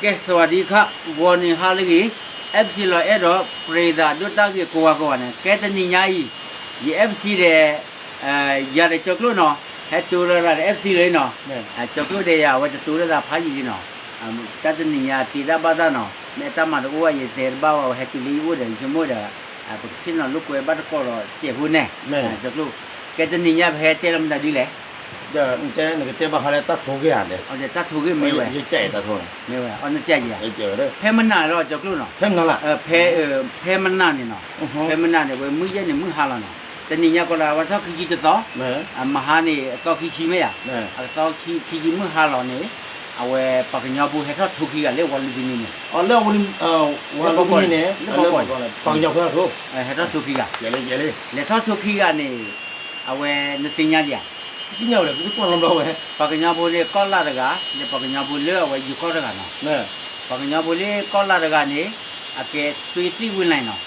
ကဲ สวัสดีครับ ဂီၤနံၤဟါလၢအဂ့ၤ FC လီၤအဲၣ်ဒိး ပရ့သးဒိၣ်တၢ်ဂ့ၢ်ကိးဂၤကိးဂၤန့ၣ် ကဲတနံၤညါအံၤ ယ FC ဒီး ယၤဒီးကၠီၤကျိၣ်နီၤ ဟဲတုၤလီၤဒၣ်ဒီး FC လၢနီၤ ကၠီၤကျိၣ်ဒီးယၤ အဝဲတတုၤလၢသးဖးယံာ်လံနီၤ တၢ်တနံၤညါတ့တၢ်ဘၣ်တၢ်နီၤ မ့ၢ်အတၢ်မၤတအိၣ်ဘၣ် ယတဲတဘၣ်ဘၣ် အဝဲဟဲတုၤလၢယအိၣ်ဒီး ယဆိကမိၣ်ဒီး ပကထံၣ်နီၤလိာ်ကွဲဘၣ်တကိးလီၤစဲးဖိန့ၣ် ကၠီၤကျိၣ် ကဲတနံၤညါပဟဲတဲလီၤမတၤဒ်လဲၣ် နကတဲဘၣ်ဃးလၢတၢ်ထိဂ့ၢ်ဧါဒီး တၢ်ထိဂ့ၢ်မ့ၢ်ဝဲ မ့ၢ်ဝဲ အီနကဲယၤ ဖဲမနၤလီၤ ကၠီၤကျိၣ်နီၤ ဖဲ ဖဲမနၤန့ၣ်နီၤ ဖဲမနၤန့ၣ် ဝဲမုၢ်ယဲၢ်န့ၣ် မုၢ်ဟါလီၤနီၤ တနံၤညါကီးလၢအဝဲထီၣ်ခံဆံတသီ အမဟါန့ၣ် အသီခံဆံမ့ၢ်ဧါ အသီခံဆံမုၢ်ဟါလီၤန့ၣ် အဝဲပှၤကညီဖိဟဲထီၣ်ထိခံဂၤလၢဝၤလူၤပံၤနံၤန့ၣ် လၢဝၤလူၤပံၤနံၤန့ၣ် လၢပှၤကညီဖိ ဟဲထီၣ်ထိခံဂၤ လဲၤထီၣ်ထိခံဂၤန့ၣ် အဝဲနသ့ၣ်ညါဒံးဧါ ပှၤကညီဖိလၢကီၢ်လၢ်တဂၤ လၢပှၤကညီဖိလၢအဝဲယိၤကီၢ်တဂၤနီၤ ပှၤကညီဖိလၢကီၢ်လၢ်တဂၤန့ၣ် အကဲ သွေးသန့်ဝင်းလှိုင် နီၤ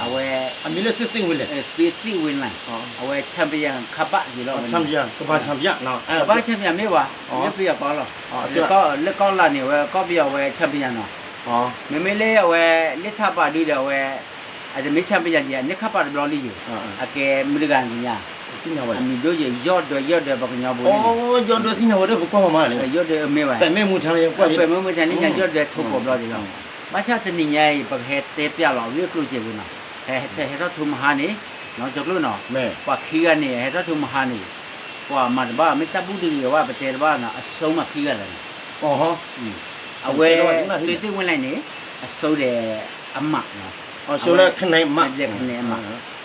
အဝဲ အမံၤလၢ သွေးသန့်ဝင်းလှိုင် သွေးသန့်ဝင်းလှိုင် အဝဲ champion ခါပၣ်ယံၤလီၤ ဝဲ champion ကမ္ဘာ့ champion ကမ္ဘာ့ champion မ့ၢ်ဝဲ လၢပယီၤကီၢ်လီၤ လၢကီၢ်လၢ်န့ၣ် အဝဲကီၢ်ပယီၤအဝဲ champion နီၤ မ့မ့ၢ်လၢအဝဲ လၢထးပာ်ဒုဒီးအဝဲ အတမ့ၢ် champion ယံၤ အန့ၢ်ခါပၣ်တဘျီလံယံၤ အကဲမုၢ်တဂၤန့ၣ်ညါ အမံၤဒိၣ်ယံၤ ယီၢ်ဒွဲ ယီၢ်ဒွဲပှၤကညီဖိန့ၣ် ယီၢ်ဒွဲမ့ၢ်ဝဲ ပမ့ၢ်မူထါလၢယကွၢ်ယံၤ ပမ့ၢ်မူထါန့ၣ်ညါ ယီၢ်ဒွဲထိကိးဘျီဒံးလီၤ ဘၣ်ဆၣ်တနံၤညါအံၤ ပကဟဲတဲပျးလီၤအဂ့ၢ်အကျိၤစဲးဖိနီၤ ဟဲထီၣ်ထိမဟါန့ၣ် နီၤ ကၠီၤကျိၣ်နီၤ ပှၤခံဂၤန့ၣ် ဟဲထီၣ်ထိမဟါန့ၣ် ပှၤမၤတဘၣ် မ့ၢ်တၢ်ဘူၣ်တဂ့ၤဘၣ် ပတဲတဘၣ်နီၤ အစိမးခံဂၤလီၤန့ၣ် အဝဲ သွေးသန့်ဝင်းလှိုင်န့ၣ် အစိဒီးအမး အစိလၢ ခဲန့ၣ်မး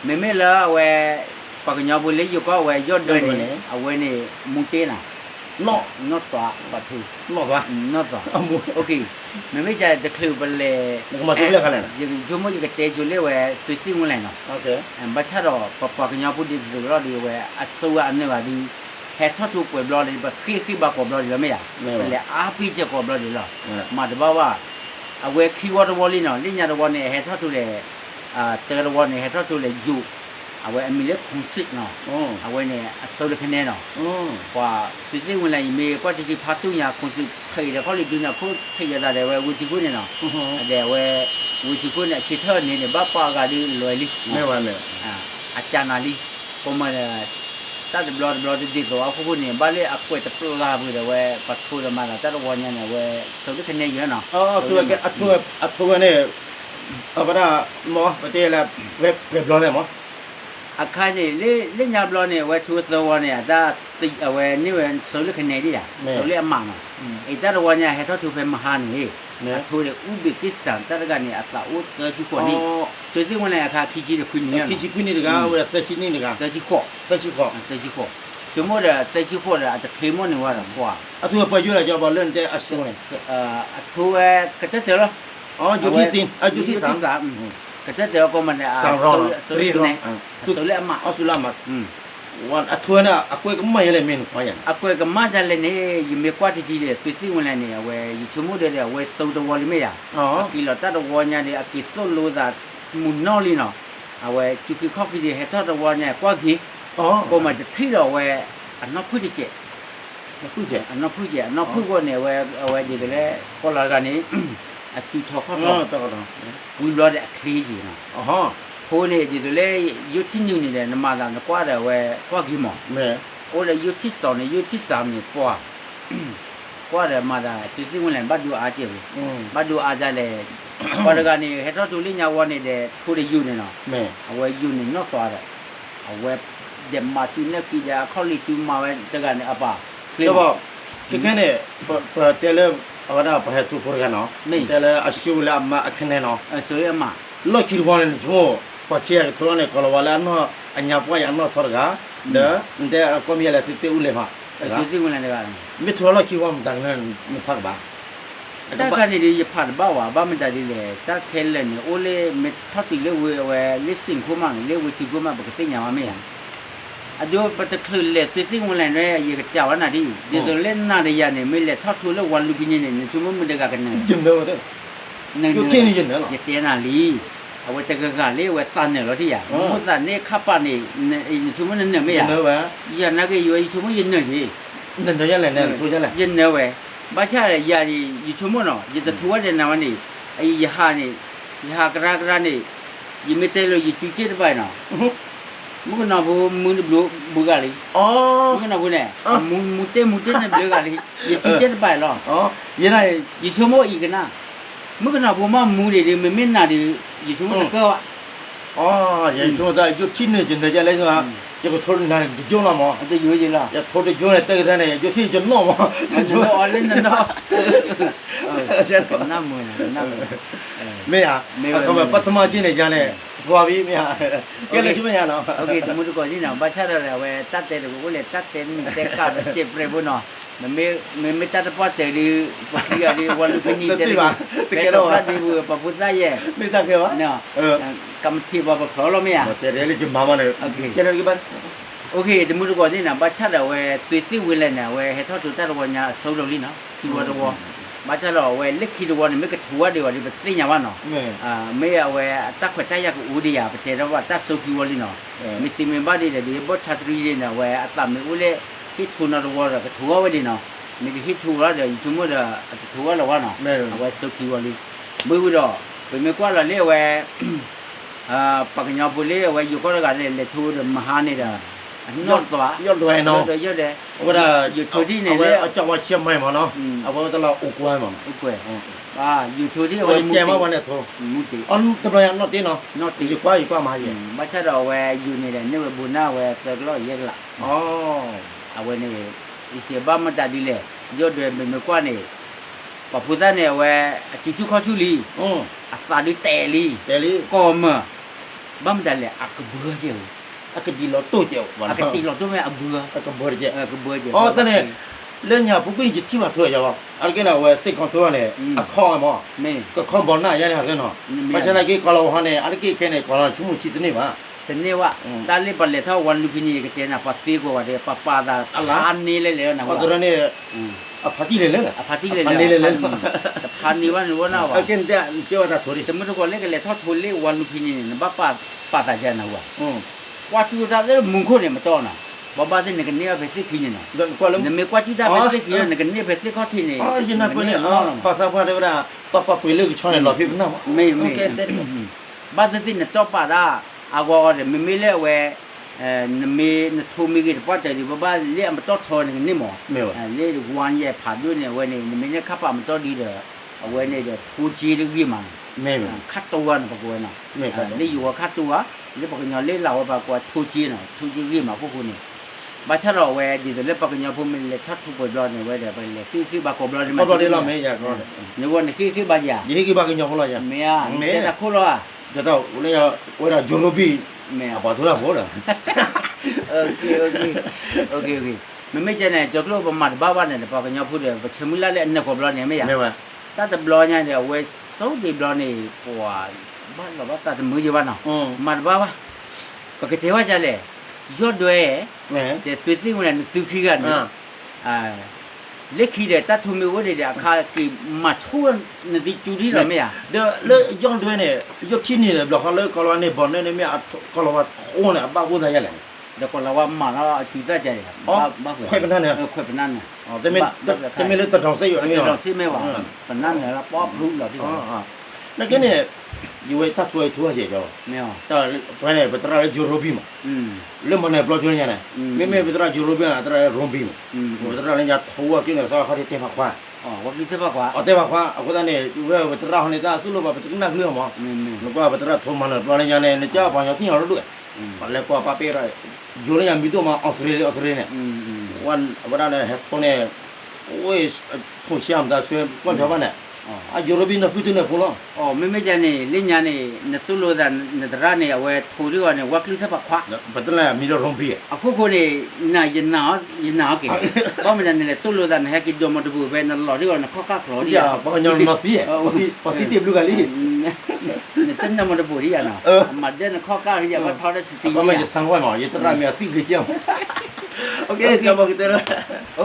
မ့မ့ၢ်လၢအဝဲ ပှၤကညီဖိလၢယိၤကီၢ်အဝဲ ယီၢ်ဒွဲန့ၣ် အဝဲန့ၣ် မူတ့နၤ နီၢ်သွါ ပှၤထူ နီၢ်သွါ မ့မ့ၢ်ကတချုးပလဲၤ ယဆိကမိၣ်ယကတဲဆိလၢအဝဲ သွေးသန့်ဝင်းလှိုင်နီၤ ဘၣ်ဆၣ်ဒီး ပပှၤကညီဖိဒ်သိးလီၤဒုးအဝဲ အစိဂၤအနၢၤဂၤဒုး ဟဲထီၣ်ထိပှဲၤဘျီဒီး ပဃ့ၢ်ဃ့ၢ်ဘါကိးဘျီဒံးလီၤမ့ၢ်ဧါ ပလဲၤအါပ့ၤစဲးကိးဘျီဒံးလီၤ မၤတဘၣ်ဘၣ် အဝဲခံဝီတဝီလံနီၤ လၢညါတဝီန့ၣ် ဟဲထီၣ်ထိဒီး တၢတဝီန့ၣ် ဟဲထီၣ်ထိဒီးယိၤ အဝဲအမံၤလၢ ခိၣ်စံးနီၤ အဝဲန့ၣ် အစိတခါန့ၣ်နီၤ ပှၤ သွေးသန့်ဝင်းလှိုင် ယမ့ၢ်ကွၢ်ထံထံဖါတူၢ်ညါ ခိၣ်စံး ထံးဒီးခီၣ်လံၤဒုန့ၣ် အခိၣ်ထံးယသးဒီး အဝဲဝ့ၢ်ထံခိၣ်န့ၣ်နီၤ ဒီးအဝဲ ဝ့ၢ်ထံခိၣ်န့ၣ် အဆံးထၢၣ်န့ၣ်န့ၣ် ဘၣ်ပာ်အဂၤဒုးလွဲလံ အကၢနၤလံ ကိးမးဒီး တၢ်တဘျီတဘျီတဒ်သိးအခိၣ်ဃိန့ၣ် ဘၣ်လၢအကွဲးတပျၢ်ဂၤပူၤဒီး အဝဲပှၤထိဒီးမၤသးတၢ်တဝီညါန့ၣ် အဝဲ စိတခါန့ၣ်ယဲနီၤ အဝဲန့ၣ် အဝဲဒၣ် မ့ၢ်ပတဲလၢ ပှဲၤဘျီလဲၣ်မး အခါန့ၣ် လၢညါဘျီန့ၣ် အဝဲထိသၢဝီန့ၣ် အတၢ် အဝဲန့ၢ်ဝဲစိလၢခနဲဒံးယါ စိလၢအမးနီၤ အံၤတၢ်တဝီညါ ဟဲထီၣ်ထိဖဲမဟါန့ၣ် အထိဒီး Uzbekistan တၢ်တဂၤန့ၣ် အသးအိၣ်သၢဆံဃိးနံၣ် သွေးသန့်ဝင်းလှိုင်အခါ ခံဆံတခွံနံၣ် ခံဆံခွံနံၣ်တဂၤ အဝဲဒၣ်သၢဆံနံၣ်တဂၤ သၢဆံဃိး သၢဆံဃိး ဆိကမိၣ်ဒီး သၢဆံဃိးဒီး အတချ့မိၣ်န့ၢ်ဝဲဒီး ကွၢ် အထိဝဲပှဲၤယိၣ်လၢကၠီဘီလၢနတဲအစိန့ၣ် အထိဝဲ ကတၢၢ်တၢၢ်လီၤ ယိၣ်ထံၣ်စံ ယိၣ်ထံၣ်စံ ကတၢၢ်တၢၢ်အကိးမးန့ၣ် အစိလၢအမး အထိဝဲန့ၣ် အကွဲးကမၣ်ယဲလဲၣ်မ့ၢ်နကွၢ်ယၤန့ၣ် အကွဲးကမၣ်ဒ်လဲၣ်န့ၣ် ယမ့ၢ်ကွၢ်တထံၣ်ဒီး သွေးသန့်ဝင်းလှိုင်န့ၣ် အဝဲ ယဆိကမိၣ်ဒီး အဝဲစိတဝီလံမ့ၢ်ယါ အက့ၤလီၤတၢ်တဝီညါဒီး အက့ၤသိၣ်လိသးမုၢ်နီၢ်လံနီၤ အဝဲစူၤက့ၤခီၣ်က့ၤဒီး ဟဲထီၣ်တဝီညါ ကွၢ်က့ၤ ကိးမးတထံၣ်ဒီးအဝဲ အနီၢ်ဖုၣ်တစဲး အနီၢ်ဖုၣ်စဲး အနီၢ်ဖုၣ်အဃိန့ၣ် အဝဲ အဝဲဒ်သိးလၢ ကီၢ်လီၤတဂၤန့ၣ် အစူၤထီၣ်ခီၣ်ထီၣ် ဝံၤဘျီဒီးအချ့က့ၤနီၤ အဃိန့ၣ် ဒ်သိးလၢ ယိၣ်ထံၣ်နုာ်န့ၣ်ဒီး နမၤသးနကွၢ်ဒီးအဝဲ ကွၢ်က့ၤမး အိၣ်လၢယိၣ်ထံၣ်စီၤန့ၣ် ယိၣ်ထံၣ်စၢ်န့ၣ် ပှၤ ကွၢ်ဒီးမၤသး သွေးသန့်ဝင်းလှိုင်န့ၣ် ဘၣ်ဒိအါကဲဝဲ ဘၣ်ဒိအါဒ်လဲၣ် ပှၤတဂၤန့ၣ် ဟဲထီၣ်ထိလၢညါဝီန့ၣ်ဒီး ထိဒီးယိၤန့ၣ်နီၤ အဝဲယိၤန့ၣ်နီၢ်သွါဒီး အဝဲ ဒဲးမၤစုနဲၣ်ကံဒီး အခီၣ်လံၤတုၤမၤဝဲတဂၤန့ၣ် အပၢ်ချ့ ခဲခဲန့ၣ် ပတဲလၢ အဝဲဒၣ်ပှၤဟဲထီၣ်ထိတဂၤနီၤ တဲလၢအစိလၢအမးအခနဲနီၤ လီၢ်ခံတဝီန့ၣ် နဆိကမိၣ် ပှၤခံဂၤကထိန့ၣ် ကီၤလၤဝါလၢအနီၢ် အညါပှၢ်ယၤအနီၢ်ထီတဂၤ ဒီး နတဲအကိးမံၤယဲလဲၣ် သွေးသန့်ဝင်းလှိုင်မး တဂၤ မ့ၢ်ထိလီၢ်ခံဝီမတၤကလၢနဖးကဘၣ် တၢ်တခါန့ၣ်ဒီး ယဖးတဘၣ်ဝဲ ဘၣ်မတၤဒ်လဲၣ် တၢ်ခဲလၢာ်န့ၣ် အိၣ်လၢမ့ၢ်ထီၣ်တုၤလၢဝ့ၢ်အဝဲ လၢစ့ၣ်ခိၣ်မးန့ၣ် လၢဝ့ၢ်ထံခိၣ်မး ပကသ့ၣ်ညါဝဲမ့ၢ်ဧါ အဒိ ပတချုးလဲၤ သွေးသန့်ဝင်းလှိုင်န့ၣ် ယကစၢ်ဝဲနၤဒ်အံၤ ဒ်သိးလၢနၤဒီးယၤန့ၣ် မ့ၢ်လဲၤထီၣ်ထိလၢဝၤလူၤပံၤနံၤန့ၣ် နဆိကမိၣ်မတၤတဂၤကနၢၤ ယတဲနၤလံ အဝဲတဂၤဂၤလၢအဝဲသးနၢၤလီၤထံၣ်ယၤ မိၣ်သးန့ၣ်ခါပာ်န့ၣ် နဆိကမိၣ်နနၢၤမ့ၢ်ဧါ ယၤနာ်က့ၤယဝဲ ယဆိကမိၣ်ယနၢၤက့ၤ ယနၢၤဝဲ ဘၣ်ဆၣ်ယၤန့ၣ် ယဆိကမိၣ်နီၤ ယတထိးဝဲဒီးနၤဝဲန့ၣ်, ယဟးန့ၣ်, ယဟးကရၢကရၢန့ၣ်, ယမ့ၢ်တဲလၢယကၠူကၠ့ၣ်တဘၣ်နီၤ, မုၣ်ကနီၤဖိမူတဘျုးဘုဂၤလံ, မုၣ်ကနီၤဖိန့ၣ်, မူတဲမူတဲန့ၣ်ဘျုးဂၤလံ, ယကၠူကၠ့ၣ်တဘၣ်လီၤ, ယဆိကမိၣ်အံၤကနၣ်, မုၣ်ကနီၤဖိမ့ၢ်မူဒံးဒုး မ့မ့ၢ်နၤဒုး, ယဆိကမိၣ်တကၢၢ်ဘၣ် ယဆိကမိၣ်တၢ်ယိၣ်ထံၣ်န့ၣ် ယနၢၤကလဲၣ်, ယကထိးနၤတကၠိလီၤမး, ယထိးတကၠိန့ၣ် တဲကထဲန့ၣ် ယိၣ်ထံၣ်ယနီၣ်မး, နနီၣ်အီၤလၢနနီၣ်, ကနၣ်မုာ်, မ့ၢ်ဧါ, ပထမကၠ့ၣ်န့ၣ် ယၤန့ၣ်, သွါဘံမ့ၢ်ဧါ, ကဲလၢဆူမဲာ်ညါနီၤ, တမူတကိးသ့ၣ်နီၤ ဘၣ်ဆၣ်ဒီးအဝဲတၢ်တဲတကအိၣ်လဲၣ် တၢ်တဲမ့ၢ်တဲကးဒီးစဲးပြဲးဖိနီၤ, မ့မ့ၢ်တၢ်တပှၢ်တၢၢ်ဒီး, ပှၤခံဂၤဒီး ဝါလူဖံနံၤတဲတဂ့ၤ, ပှၤဖိသၣ်ယဲၢ်, ကမထံးပှၤပဖျီလီၤမ့ၢ်ဧါ, တမူတကိးသ့ၣ်နီၤ ဘၣ်ဆၣ်ဒီးအဝဲ သုးသ့ၣ်ဝံၤလဲၣ်န့ၣ် အဝဲဟဲထီၣ်ထိးတၢ်တဝီညါအစိလီၤလံနီၤ, ခံဝီတဝီ, ဘၣ်ဆၣ်ဒီးအဝဲလၢခံတဝီန့ၣ် မ့ၢ်ကထိးဝဲဒံးဝဲဒီး ပသ့ၣ်ညါဘၣ်နီၤ, မ့ၢ်အဝဲအတၢ်ခွဲးတၢ်ယာ်ကအိၣ်ဒံးယၤ ပတဲထီၣ်ဘၣ်တၢ်စိခံဝီလံနီၤ, မ့ၢ်သ့မ့ၢ်ဘၣ်ဒ်လဲၣ်ဒီး ဘီၣ်ဆါတရံဒ်န့ၣ် အဝဲအသးမ့ၢ်အိၣ်လၢ ဟ့ၣ်ထိးနီတဝီဒီး ကထိးဝဲဒံးနီၤ, မ့ၢ်တဟ့ၣ်ထိးလီၤဒီး ယဆိကမိၣ်ဒီး အကထိးဝဲလီၤဝဲနီၤ, အဝဲစိခံဝီလံ, ဘၣ်ဝံၤဒီး ပမ့ၢ်ကွၢ်လီၤလၢအဝဲ ပှၤကညီဖိလၢအဝဲယိၤကီၢ်တဂၤန့ၣ် လဲၤထိးဒီးမဟါန့ၣ်ဒီး အနီၢ်သွါ, ယီၢ်ဒွဲနီၤ, ယီၢ်ဒွဲ, အဝဲဒၣ် ယိၤထိးဒ်န့ၣ်လၢ အကၠီဝါဆံမးမးနီၤ, အဝဲတလီၤအိၣ်ကွဲမး, ယိၤထိးဒ်အဝဲမူတ့ၢ်, တဘျီယၤနီၢ်တ့ၢ်နီၤ, ယကွၢ်ယကွၢ်မးယဲ, ဘၣ်ဆၣ်ဒီးအဝဲယိၤန့ၣ်ဒီး န့ၢ်ဝဲဘိးနၢ်ဝဲသၢကလီၢ်ယဲၢ်ကလး, အဝဲန့ၣ် ယစံးဘၣ်မတၤဒ်လဲၣ်, ယီၢ်ဒွဲမ့မ့ၢ်ကွၢ်န့ၣ် ပှၤဖိသၣ်န့ၣ် အဝဲ အစုဆူၣ်ခီၣ်ဆူၣ်လံ, အသးဒုးတဲာ်လံ, တဲာ်လံ, ကီၢ်မၢ်, ဘၣ်မတၤလဲၣ် အကဘၢကဲၢ်, အကဒံးလီၤတိၢ်ကဲၢ်, အကတံးလီၤတိၢ်မ့ၢ်အဘၢ, အကဘၢတကဲၢ်, အတၢ်န့ၣ် လၢညါပူၤကွံာ်န့ၣ် ယထံၣ်ဘၣ်ထွဲယၤလီၤ, အါတက့ၢ်န့ၣ် အဝဲစ့ၢ်ကီးထိၣ်န့ၣ် အခီၣ်ဝဲမး, ကခီၣ်ဘီနၢ်ယါန့ၣ်ဟးကဲနီၤ, ဘၣ်ဆၣ်သနာ်က့ ကီၢ်လီၤဝါဟီန့ၣ် အါတက့ၢ်ခဲန့ၣ် ကီၢ်လီၤဝါဆိကမိၣ်ဆံတန့ၢ်ဘၣ်, တန့ၢ်ဘၣ်, တၢ်လၢပှၤလဲၤထီၣ်ဝါလူဖံန့ၣ် ယကတဲနၤ ပှၤသ့ကွၢ်ဝဲဒီး ပှၤပာ်သးဖးန့ၢ်လဲၣ်လဲၣ်န့ၣ်, အသရၣ်န့ၣ် အဖးတံၢ်လဲၣ်လဲၣ်, အဖးတံၢ်လဲၣ်လဲၣ်, တဖးန့ၢ်ဘၣ်န့ၣ်ဝဲနၢ်ဝဲ, တမူတကိးလၢကလဲၤထီၣ်ထိးလၢဝါလူဖံန့ၣ်န့ၣ် နဘၣ်ပာ်သးယါနၢ်ဝဲ, ကွၢ်ကၠူၣ်တၢ်လၢမူခိၣ်န့ၣ် မတီၢ်နီၤ, ဘၣ်ဘၣ်သ့ၣ်နကန့ၢ်ဘၣ်ဖဲသ့ၣ်ခံန့ၣ်နီၤ, နမ့ၢ်ကွၢ်ကၠူၣ်တၢ်ဖဲသ့ၣ်ခံဒီး နကန့ၢ်ဖဲသ့ၣ်ခီၣ်ထံးန့ၣ်, ယနၢ်ပၢၢ်န့ၣ် ပာ်သးပှၢ်တဲဝဲဒၣ် ပှၤပှ့ၤလၢကဆီန့ၣ် လီၤဖံးပနၢ်မး, မ့ၢ်မ့ၢ် ဘၣ်သ့ၣ်သ့ၣ်နတီၢ်ပာ်တၢ် အဂီၢ်ဂီၢ်ဒီး မ့မ့ၢ်လၢအဝဲ နမ့ၢ်နထိးမ့ၢ်ဂ့ၤတပှၢ်တၢၢ်ဒီး ဘၣ်ဘၣ်လၢအမတီၢ်ထီန့ၣ် နကန့ၢ်မး, လၢဝါယဲၢ်ဖးဒိၣ်န့ၣ် အဝဲန့ၣ် နမ့ၢ်န့ၢ်ခါပာ်မတီၢ်ဒံးဒီး အဝဲန့ၣ်ဒီး ထိက့တဂ့ၤမး, ခါတိၤဝါန့ၣ် ပကိးဝဲနီၤ, လၢယိၤဝဲခါတိၤဝါ, လၢပှၤကညီလၢလၢ်ဝဲပှၤကိးထိက့နီၤ, ထိက့ဂ့ၤမးအခိၣ်ဃိန့ၣ်, ဘၣ်ဆၣ်ဒီးအဝဲဒ်သိးလၢပှၤကညီဖိမ့ၢ်လဲၤထီၣ်ထိးပှဲၤဘျီန့ၣ် အဝဲဒီး ပလဲၤဃ့ဃ့ဘါကိးဘျီန့ၣ်မး, နဂီၢ်နဃ့ဃ့ဘါယၤ, ယဟ့ၣ်ဂံၢ်ဘါကညီဖိလီၤယၤ, မ့ၢ်ဧါ, နတဲတၢ်ခိၣ်လီၤဧါ, ဝဲဒၣ် ယိၤရိဘံၣ်, အပှၤထူတၢ်ဖိဒီး မ့မ့ၢ်ကဲန့ၣ် ကၠီကျိၣ်ပမၤတဘၣ်ဘၣ်န့ၣ်ဒီး ပှၤကညီဖိဒီး ပဆၢမုၢ်လၢ်လၢအနၢၤကိးဘျီန့ၣ် မ့ၢ်ဧါ, တၢ်တဘျီညါဒီး အဝဲစိဒံးဘျီန့ၣ် ပှၤဘၣ်လီၤဘၣ်သးတမုာ်ယဲဘၣ်နီၤ, မၤတဘၣ်ဘၣ်, ပကတဲဝဲဒ်လဲၣ်, ယီၢ်ဒွဲ တဲသုသ့ၣ်ဝဲန့ၣ် နသုခံဂၤန့ၣ် လၢခံဒီးတၢ်ထိးမ့ၢ်အိၣ်ဒံးဒီး အခါက့ၤမၤဆိနသုကၠူဒံးလီၤမ့ၢ်ဧါ, ဒီးလၢယီၢ်ဒွဲန့ၣ် ယိၣ်ထံၣ်န့ၣ်ဒီး ဘျီဃီလၢကီၢ်လီၤဝါန့ၣ် ဘီၣ်န့ၣ်န့ၣ်မ့ၢ် ကီၢ်လီၤဝါထိန့ၣ် အဘၣ်အိၣ်သးယါလဲၣ်, ဒီးကီၢ်လီၤဝါမၤလီၤအစုသၣ်ကဲန့ၣ်, ခွဲးပနၢ်န့ၣ်, ခွဲးပနၢ်န့ၣ်, တမ့ၢ်လၢတဒီးစ့ယိာ်န့ၣ်, တဒီးစ့မ့ၢ်ဘၣ်, ပနၢ်န့ၣ်လၢပီဖျူလီၤ, နကဲန့ၣ် ယဝဲတၢ်ကွဲးထိးဝဲကဲၢ်ကီ ပှၤန့ၣ် ပသရၣ်လၢယိၤရိဘံၣ်မး, လၢမၤနၢၤဘျီကၠိညါန့ၣ်, မ့မ့ၢ်ပသရၣ်ယိၤရိဘံၣ် အသရၣ်လၢရိဘံၣ်မး, ပသရၣ်လၢညါထိးဝဲကၠိန့ၣ် စးခီၣ်ထံတဲဖးခွါ, တဲဖးခွါ အဃိသတးန့ၣ် ဝဲပသရၣ်ဟီန့ၣ် တၢ်သူၣ်လိပှၤပတကနၣ်ဃုအီၤမး, နကွၢ်ပသရၣ်ထိးမၤနၢၤဘျီလၢညါန့ၣ် နကၢ်ပှၤကညီသ့ၣ်ညါလီၤဒိၣ်, ပှၤလဲၤကွၢ်ပာ်ပ့ၢ်ဒီး ယိၤလၢညါမံၤဒိၣ်မး အီစထြ့လယါ အီစထြ့လယါန့ၣ်, အဝဲဒၣ်န့ၣ် ဟဲထိးန့ၣ် အိၣ် ထိးဆံးမတၤဆှဲ ကွၢ်ဖျါဘၣ်န့ၣ်, အယိၤရိဘံၣ်နီၢ်ဖုၣ်ထူန့ၣ်ဖိလီၤ, မ့မ့ၢ်ကဲန့ၣ် လၢညါန့ၣ် နသိၣ်လိသး နသရၣ်န့ၣ် အဝဲထိးဒံးအီၤန့ၣ် ဝါကျုၢ်သ့ၣ်ဖးခွါ, ပတလဲၤမံၤဒီးရိဘံၣ်, အခိၣ်ဃိန့ၣ် နၤယနာ်အီၤက့ၤ, ဘၣ်မနုၤနလဲၤသိၣ်လိသး နဟဲက့ၤဒိးမီတဘိးဖဲနလီၤဒံးအီၤ နခီၣ်ကၢ်ချီဒံးယါ, ပှၤကညီနီၢ်သံ, ပှၤသံတ့ၢ်ဘျုးဂၤလံ, နတနၢ်မီတဘိးဒံးယါနီၤ, အမၤဒၢနခီၣ်ကၢ်ဒံးယါ ဘၣ်ထီဒီးစတံယါ, နတနၢ်မီအသံဂ့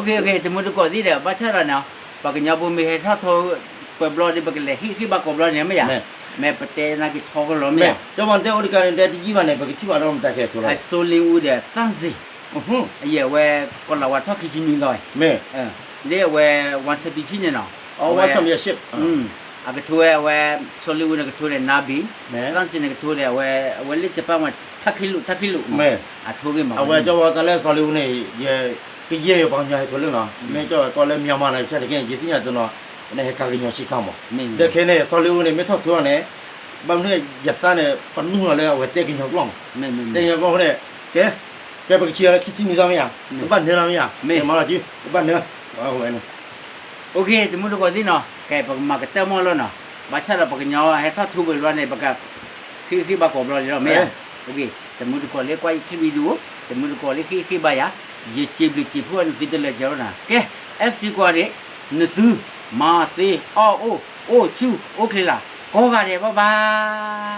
ၤကဲ, တမူတကိးသ့ၣ်ဒီး ဘၣ်ဆၣ်ဒီးန့ၣ် ပှၤကညီဖိမ့ၢ်ဟဲထီၣ်ထိး ပှဲၤဘျီဒီး ပကလဲၤဟ့ၣ်ဃ့ၢ်ဘါကိးဘျီန့ၣ် မ့ၢ်ယါ, မ့ၢ်ပတဲနာ်က့ၤထီကလီၤ မ့ၢ်ယါ, ကၠီဘၣ်တဲအိၣ်တကးန့ၣ် တဲတယံာ်ဘၣ်န့ၣ် ပကထံၣ်ဘၣ်ဒီးမတၤခဲအဆိလီၤ, အစိလ့အူဒီး သန့်ဇင်, အယဲၢ်ဝဲ ကီၤလၤဝါထီၣ်ခံဆံနွံသီ, မ့ၢ် လၢအဝဲ one championship န့ၣ်နီၤ, အဝဲ အကထိဝဲ အဝဲ စီၤလ့ဝ့န့ၣ်ကထိဒီး နါဘ့ၣ်, သၣ်စ့န့ၣ်ကထိဒီး အဝဲ အဝဲလၢ Japan ဝဲ ထးခ့လိာ်ထးခ့လိာ်မး, အထိဂ့ၤမး အဝဲကၠီဝဲတၢ်လၢစီၤလ့ဝ့န့ၣ် ယ ကယဲၢ်ယပှၤကညီဟဲထိးလၢနီၤ, မ့ၢ်ကၠီဝဲကီၢ်လၢ Myanmar န့ၣ် ဆၢတက့ၢ် ယသ့ၣ်ညါတနီၤ, နဟဲကၤကညီစ့ၢ်ကီးမး, ဒီးခဲအံၤန့ၣ် စီၤလ့ဝ့န့ၣ် မ့ၢ်ထီၣ်ထိအီၤန့ၣ် ဘၣ်မနုၤယသးန့ၣ် ပနူၢ်လီၤလၢအဝဲတဲကညီကျိာ်မး, တဲကညီကျိာ်အဃိန့ၣ် ကဲ ကဲပကဆံးလီၤလၢခံဆံနွံသီမ့ၢ်ဧါ, ပဘၣ်နၢလီၤမ့ၢ်ဧါ, မ့ၢ်မၤလီၤက့ၤ ပဘၣ်နၢ, ဝဲန့ၣ် တမုၢ်တကိးသ့ၣ်နီၤ, ကဲ ပကမၤကတၢၢ်မီၢ်လီၤနီၤ, ဘၣ်ဆၣ်ဒီးပှၤကညီဟဲထီၣ်ထိဘၣ်လီၤန့ၣ် ပကဃ့ဃ့ဘါကိးဘျီလံလီၤ မ့ၢ်ဧါ, တမုၢ်တကိးလၢကွၢ်ယခံဘံဒူ, တမုၢ်တကိးလၢဃ့ဃ့ဘါယၤ, ယစံးဘျုးစံးဖှိၣ်နသုတလၢာ်ကီနီၤ, ကဲ FC ကွၢ်န့ၣ် နသု မၤသ့အီၣ်အိၣ် အိၣ်ဆူၣ်အိၣ်ချ့လၢ် ကိးဂၤဒဲး bye bye